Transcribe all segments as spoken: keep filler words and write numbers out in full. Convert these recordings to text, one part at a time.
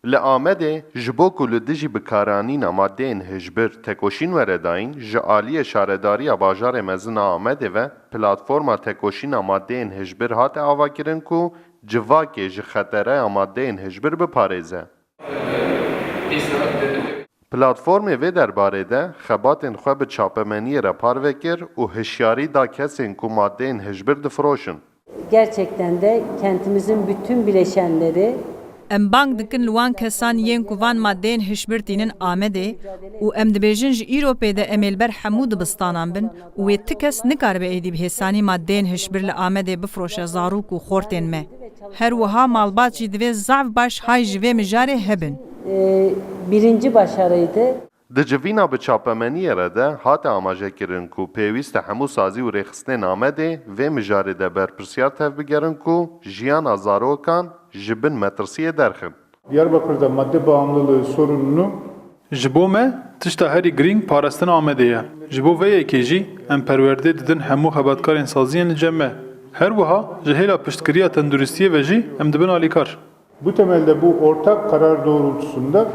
Li Amedê ji bo ku li dijî bikaranîna madeyên hişbir tekoşîn were dayîn, ji aliyê Şaredariya Bajarê Mezin a Amedê ve Platforma Tekoşîna Madeyên Hişbir hate avakirin ku civakê ji xetereya madeyên hişbir biparêze. Platformê vê derbarê de xebatên xwe bi çapemeniyê re parve kir û hişyarî da kesên ku madeyên hişbir difiroşin. Gerçekten de kentimizin bütün bileşenleri Em bang dikin li wan kesan yên ku van madeyên hişbir tînin Amedê û em dibêjin ji îro pê de em ê li ber hemû dibistanan bin û wê ti kes nikaribe êdî bi hêsanî madeyên hişbir li Amedê bifroşe zarok û xortên me. Her wiha malbat jî divê zaf baş hay ji vê mijarê hebin. e, birinci başarıydı. Di civîna bi çapemeniyê re de hate amajekirin ku pêwîst e hemû sazî û rêxistinên Amedê vê mijarê de berpirsiyar tevbigerin ku jiyana zarokan ji bin metirsiyê derxin. Diyarbakır'da madde bağımlılığı sorununu Ji bo me, tişta herî girîng parastina Amedê ye. Ji bo vê yekê jî em perwerdê didin hemû xebatkarên saziyên li cem me. Her wiha ji hêla piştgiriya tenduristiyê ve jî em dibin alîkar. Bu temelde bu ortak karar doğrultusunda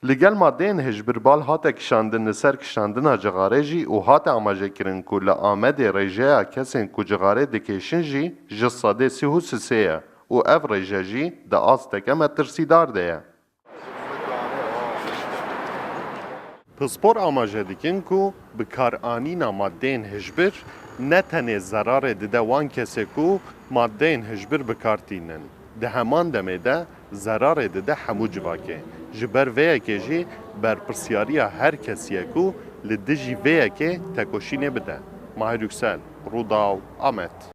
Li gel madeyên hişbir bal hate kişandin li ser kişandina cixarê jî û hate amajekirin ku li Amedê rêjeya kesên ku cixarê dikêşin jî ji sedê sî û sisê ye û ev rêje jî di asteke metirsîdar de ye. Pispor amaje dikin ku bikaranîna madeyên hişbir ne tenê zerarê dide wan kesê ku madeyên hişbir bi kar tînin. Di heman demê de zerarê dide hemû civakê. Ji ber vê yekê jî berpirsyariya her kesî ye ku li dijî vê yekê tekoşînê bide. Mahir Yüksel, Rûdaw, Amed.